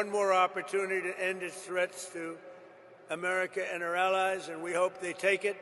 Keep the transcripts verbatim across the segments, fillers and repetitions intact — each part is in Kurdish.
One more opportunity to end its threats to America and her allies, and we hope they take it.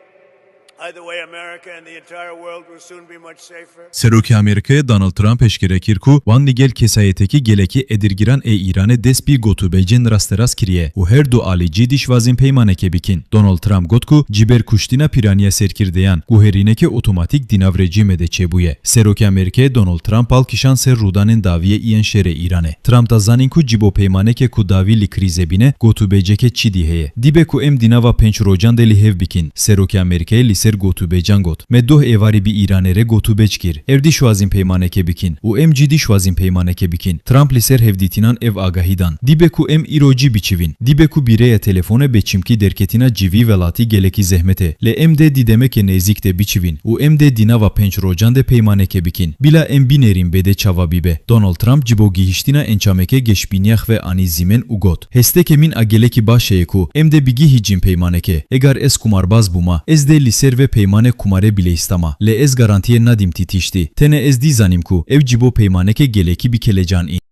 Either way, America and the entire world will soon be much safer. Serokê Amerîkayê Donald Trump eşkere kir ku wan li gel kesayetekî gelekî edirgiran ê Îranê dest bi gotûbêcên rasterast kiriye û her du alî cî dişwazin peymaneke bikin. Donald Trump got ku ji ber kuştina pîraniya serkirdeyan, guherîneke otomatîk di nav rejîmê de çêbûye. Serokê Amerîkayê Donald Trump bal kişand ser rûdanên dawiyê yên şerê Îranê. Trump da zanîn ku ji bo peymaneke ku dawî li krîzê bîne, gotûbêceke çi dî heye. Dibe ku em di nava pênc rojan de li hev bikin. Serokê Amerîkayê li ser gotûbêcan got, me doh êvarî bi Îranê re gotûbêc kir. Ev dişwazin peymaneke bikin û em jî dişwazin peymaneke bikin. Trump li ser hevdîtinan ev agahî dan. Dibe ku em îro jî biçivin. Dibe ku bi rêya telefone bê çimkî derketina ji vî welatî gelekî zehmet e. Lê em dê di demeke nêzîk de biçivin û em dê di nava pênc rojan de peymaneke bikin. Bila em binêrîn bê dê çawa bibe. Donald Trump ji bo gihiştina encameke geşbîniya xwe anî zîmen û got, hesteke min a gelekî baş heye ku em dê bigihîcin peymaneke. Egar ez kumarbaz bûma, ez dê li ser vê peymane kumarê bileyistama. Lê ez garantiyê nadîm ti tiştî. Tenê ez dî zanîm ku ew ji bo peymaneke gelekî bi kelecan în.